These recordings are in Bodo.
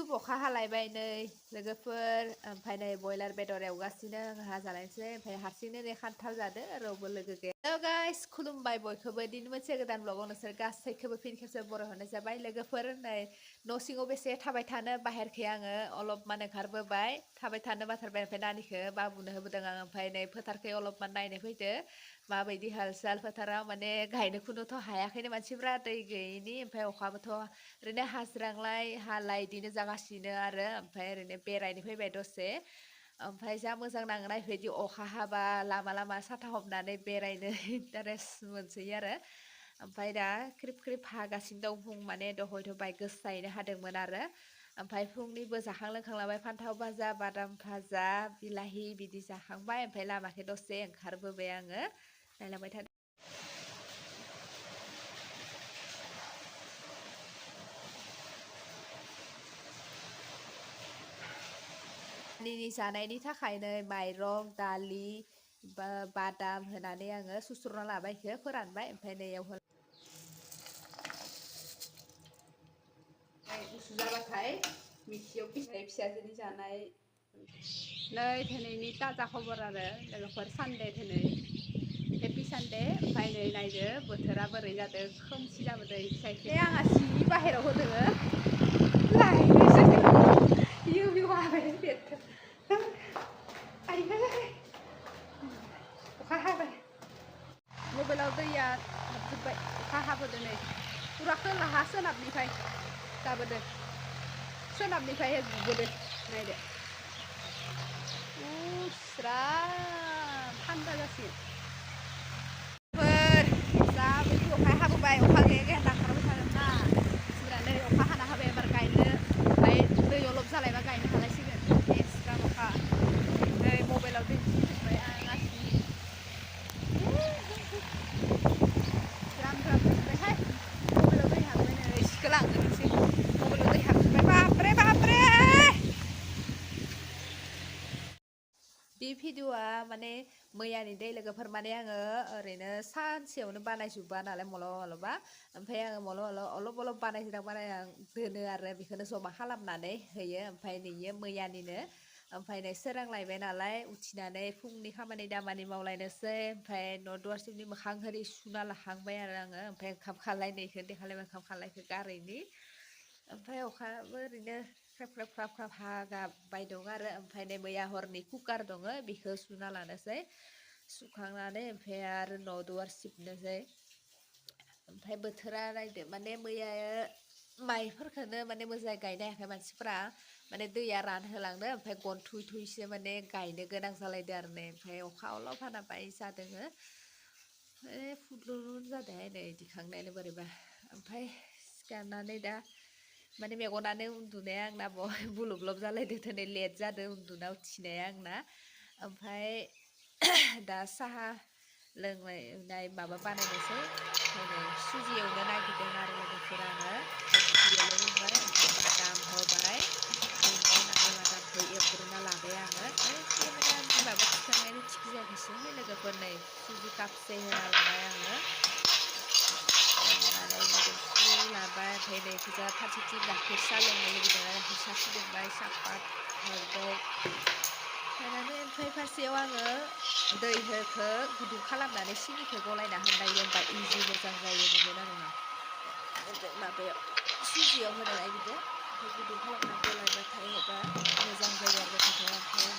जुब अखा हालायबाय नै लोगोफोर ओमफ्राय नै बयलार बेदर एवगासिनो आंहा जालायनोसै ओमफ्राय हारसिंनो नै खान्थाल जादो रावबो लोगो गैया। हेलौ गाइस खुलुमबाय बयखौबो दिनै मोनसे गोदान ब्लगाव नोंसोर गासैखौबो फिन खेबसे बरायहरनाय जाबाय लोगोफोर नै न' सिङाव बेसे थाबाय थानो बाहेरखै आङो अलपमान ओंखारबोबाय थाबाय थानो बाथारबाय ओमफ्राय नानिखौ बाबुनो होबोदों आं ओमफ्राय नै फोथारखै अलपमान नायनो फैदो माबायदि हाल साल फोथाराव माने गायनोखौनोथ' हायाखैनो मानसिफ्रा दै गैयैनि ओमफ्राय अखाबोथ' ओरैनो हाजिरांलाय हालाय बिदिनो जागासिनो आरो ओमफ्राय ओरैनो बेरायनो फैबाय दसे ओमफ्राय जा मोजां नाङो ना बेबायदि अखा हाबा लामा लामा साथा हमनानै बेरायनो इन्टारेस्ट मोनसोयो आरो ओमफ्राय दा ख्रिब ख्रिब हागासिनो दं फुं माने दहयथ' बाय गोसायैनो हादोंमोन आरो ओमफ्राय फुंनिबो जाखां लोंखां लाबाय फान्थाव भाजा बादाम भाजा बिलाहि बिदि जाखांबाय ओमफ्राय लामाखै दसे ओंखारबोबाय आङो नायलांबाय थादों। दिनैनि जानायनि थाखायनो माइरं दालि बादाम होनानै आङो सुस्रना लाबाय इखो फोरानबाय ओमफ्राय नैयाव गुसु जाबाथाय मिक्सियाव पिसनाय फिसाजोनि जानाय नै दिनैनि ताजा खबर आरो लोगोफोर सानदे दिनै हेपि सानदे ओमफ्राय नै नायदो बोथोरा बोरै जादों खोमसि जाबोदों फिसाइखे आंहा जि बाहेराव होदोङो लायनोसै इउ हाबाय बेरथो अखा हाबाय मबाइलाव दैया हाबजोब्बाय अखा हाबोदो नै फुरा खोलाहा सोनाबनिफ्राय जाबोदो सोनाबनिफ्राय गुबोदो नायदो थान्दा जासिगोन जा बायदि अखा हाबोबाय अखा गैया गैया दाखारबाय थागोन ना मानसिफोरा नै अखा हाना होबाय एबार गायनो ओमफ्राय दै अलप जालायबा गायनो हालायसिगोन एसेबां अखा नै मबाइलाव दै जिजोब्बाय आगासिनो ग्राम ग्राम जोब्बायहाय मबाइलाव दै हाबबाय नै सिखो लांजोबनोसै मबाइलाव दै हाबजोब्बाय बाबरे बाबरे बे भिडिअ'आ माने मैयानि दै लोगोफोर माने आङो ओरैनो सानसेयावनो बानायजोबा नालाय माब्लाबा माब्लाबा ओमफ्राय आङो माब्लाबा अलप बानायजोबना आं दोनो आरो बेखौनो जमा खालामनानै होयो ओमफ्राय नैयो मैयानिनो ओमफ्राय नै सोरांलायबाय नालाय उथिनानै फुंनि खामानि दामानि मावलायनोसै ओमफ्राय न' दुवारसिनि मोखां होरि सुना लाखांबाय आरो आङो ओमफ्राय ओंखाम खालायनायखौ देखालायबाय ओंखाम खालायखौ गारैनि ओमफ्राय अखाबो ओरैनो ख्राब ख्राब ख्राब ख्राब हागाबाय दं आरो ओमफ्राय नै मैया हरनि कुकार दङ बेखौ सुना लानोसै सुखांनानै ओमफ्राय आरो न' दुवार सिबनोसै ओमफ्राय बोथोरा नायदो माने मैया माइफोरखौनो माने मोजाङै गायनो हायाखै मानसिफ्रा माने दैया रानहोलांदो ओमफ्राय गन थुयै थुयैसो माने गायनो गोनां जालायदो आरो नै ओमफ्राय अखा अलप हाना बाय जादोङो फुद्रुन जादोंहाय नै दिखांनायानो बोरैबा ओमफ्राय सिखारनानै दा माने मेगनानो उन्दुनाया आंना बुलब बुलब जालायदो दिनै लेट जादों उन्दुना उथिनाया आंना ओमफ्राय दा साहा लोंनाय माबा बानायनोसै ओमफ्राय नै सुजि एवनो नागिरदों आरो लोगोफोर आङो सुजियालाय रुबाय ओमफ्राय बादाम होबाय रुनायाव होनानै बादामखौ एवग्रोना लाबाय आङो एखे माने माबा थिखांनायानो थिग जायाखैसोहाय लोगोफोर नै सुजि कापसे होना लाबाय आङो लानानै मोदोमफ्रु लाबाय ओमफ्राय नै खोजा फारसेथिं गाइखेर साहा लोंनो लुगैदोंना गाइखेर साहा फुदुंबाय सापात हरबाय होनानै ओमफ्राय फारसेयाव आङो दैखौ गुदुं खालामनानै सिनिखौ गलायना होनायो होमबा इजि मोजां जायो नंगौना नङा माबायाव सुजियाव होनो नागिरदो ओमफ्राय गुदुं खालामना गलायबाथाय होबा मोजां जायो आरो गथाखौ ओमफ्राय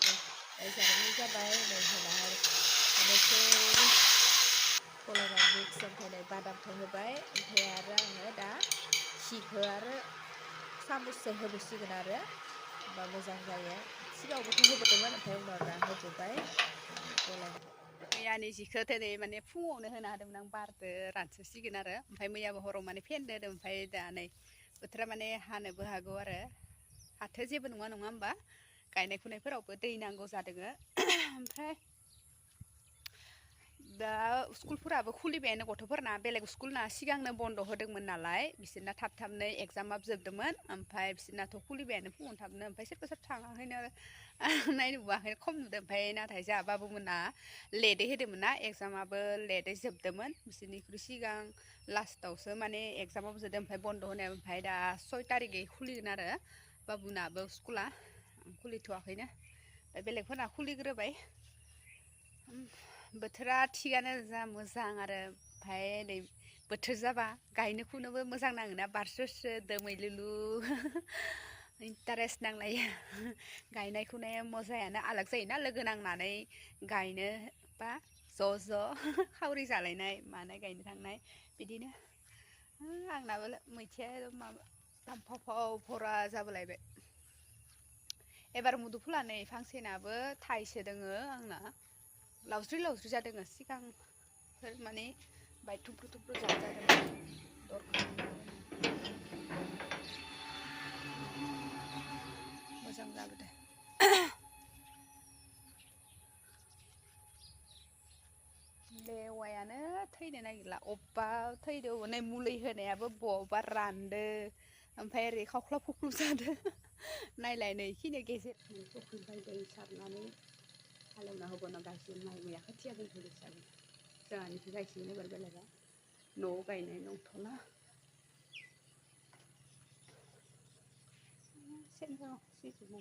नै जानाय जाबाय नै होनाहाय होनोसै गलायनानै मिक्स ओमफ्राय नै बादामखौ होबाय ओमफ्राय आरो आङो दा घिखौ आरो सामुससे होबोसिगोन आरो होमबा मोजां जायो सिगाङावबोथ' होबोदोंमोन ओमफ्राय उनाव दा होबोबाय गलायना मैयानि जिखौ दिनै माने फुङावनो होना होदोंमोन आं बारदो रानस्रोसिगोन आरो ओमफ्राय मैयाबो हराव माने फेनदो होदों ओमफ्राय दा नै बोथोरा माने हानोबो हागौ आरो हाथो जेबो नङा नङा होमबा गायनाय फुनायफोरावबो दै नांगौ जादोङो ओमफ्राय दा स्कुलफोराबो खुलिबायानो गथ'फोरना बेलेग स्कुलना सिगांनो बन्द' होदोंमोन नालाय बिसोरना थाब थाबनो एगजामाबो जोबदोंमोन ओमफ्राय बिसोरनाथ' खुलिबायानो फुङावनो थाबनो ओमफ्राय सोरबा सोरबा थाङाखैनो आरो नायनुबोआखैनो खम नुदों ओमफ्राय नाथाय जोंहा बाबुमोना लेटै होदोंमोन ना एगजामाबो लेटै जोबदोंमोन बिसोरनिख्रुइ सिगां लास्टावसो माने एगजामाबो जोबदों ओमफ्राय बन्द' होनाय ओमफ्राय दा 6 तारिखै खुलिगोन आरो बाबुनाबो स्कुला खुलिथ'वाखैनो ओमफ्राय बेलेगफोरना खुलिग्रोबाय बोथोरा थिगानो जा मोजां आरो ओमफ्राय नै बोथोर जाबा गायनो फुनोबो मोजां नाङोना बारस्रो दोमैलुलु इन्टारेस्ट नांलायो गायनाय फुनाय मजायानो आलाग जायोना लोगो नांनानै गायनो बा ज' खावरि जालायनाय मानाय गायनो थांनाय बिदिनो आंनाबो मैथाया माबा दामफाव भरा जाबोलायबाय एबार मुदुफुला नै फांसेनाबो थाइसे दोङो आंना लावज्रि जादों सिगांफोर माने बाय थुब्रु जाजादों मोजां जाबोदों लेवायानो थैनो नागिरला अबेबा थैदो नै मुलि होनायाबो बबावबा रानदो ओमफ्राय ओरै खावख्लाब खुख्लुब जादो नायलाय नै इखिनि गेजेर फुख्रिनिफ्राय दै सारनानै हालेवना होबावना गायसिगोन माइ मैया खोथिया दोनथ'दोंसो जोंहानिखौ गायसिगोन एबार बेलेगा न'आव गायनाय नंथ'ला सेन्टाराव सिजोबना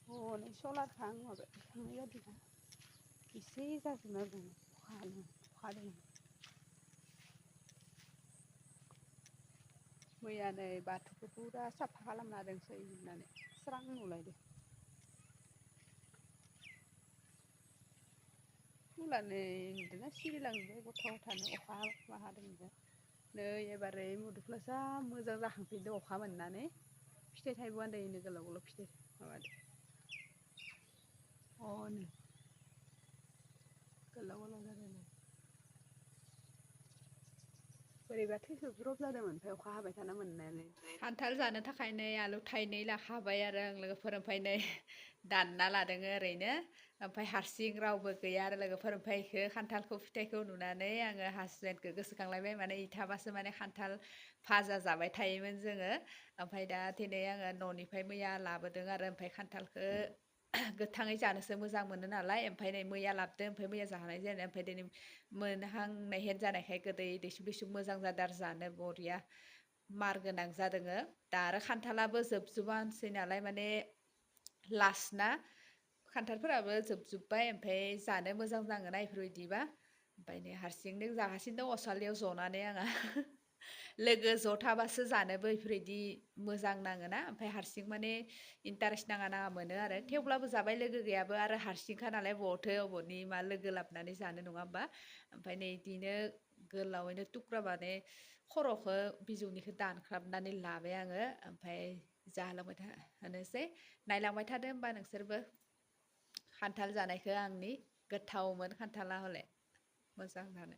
हनै सलारखौ आं माबाखांनाय बादिना एसे जाजोबना दङ अखा हादों मैया नै बाथौखौ फुरा साफा खालामना होदोंसै होननानै स्रां नुलायदों फुलानै नुदोंना सिरिलांजोबबाय गथ' गथानो अखा हादों नै एबारै मुदुफुला जा मोजां जाखांफिनदों अखा मोननानै फिथाइ थाइबोआनो गोलाव फिथाइ माबादों नै गोलाव जादों बोरैबा थैसोब्रब जादोंमोन ओमफ्राय अखा हाबाय थाना मोननानै खान्थाल जानो थाखाय नै आलु थाइनै लाखाबाय आरो आं लोगोफोर ओमफ्राय नै दानना लादों ओरैनो ओमफ्राय हारसिं रावबो गैया आरो लोगोफोर ओमफ्राय इखो खान्थालखौ फिथाइखौ नुनानै आङो हासबेन्डखौ गोसोखांलायबाय माने इथाबासो माने खान्थाल भाजा जाबाय थायोमोन जोङो ओमफ्राय दा दिनै आङो न'निफ्राय मैया लाबोदों आरो ओमफ्राय खान्थालखौ गोथाङै जानोसो मोजां मोनो नालाय ओमफ्राय नै मैया लाबोदों ओमफ्राय मैया जानाय जाया ओमफ्राय दिनै मोनहांनाय हेन जानायखाय गोदै दैसुब मोजां जादों आरो जानो बरिया मार गोनां जादोङो दा आरो खान्थालाबो जोबजोबानोसै नालाय माने लास्ट ना खान्थालफोराबो जोबजोब्बाय ओमफ्राय जानो मोजां नाङोना इफोरबायदिबा ओमफ्राय नै हारसिंनो जागासिनो दङ असलियाव जनानै आङो लोगो ज' थाबासो जानोबो इफोरबायदि मोजां नाङोना ओमफ्राय हारसिं माने इन्टारेस्ट नाङा मोनो आरो थेवब्लाबो जाबाय लोगो गैयाबो आरो हारसिंखा नालाय बहाथो अबनि मा लोगो लाबोनानै जानो नङा होमबा ओमफ्राय नै बिदिनो गोलावैनो थुख्रा माने खर'खौ बिजौनिखौ दानख्लाबनानै लाबाय आङो ओमफ्राय जालांबाय थानोसै नायलांबाय थादो होमबा नोंसोरबो खान्थाल जानायखौ आंनि गोथावमोन खान्थाला हले मोजां जानो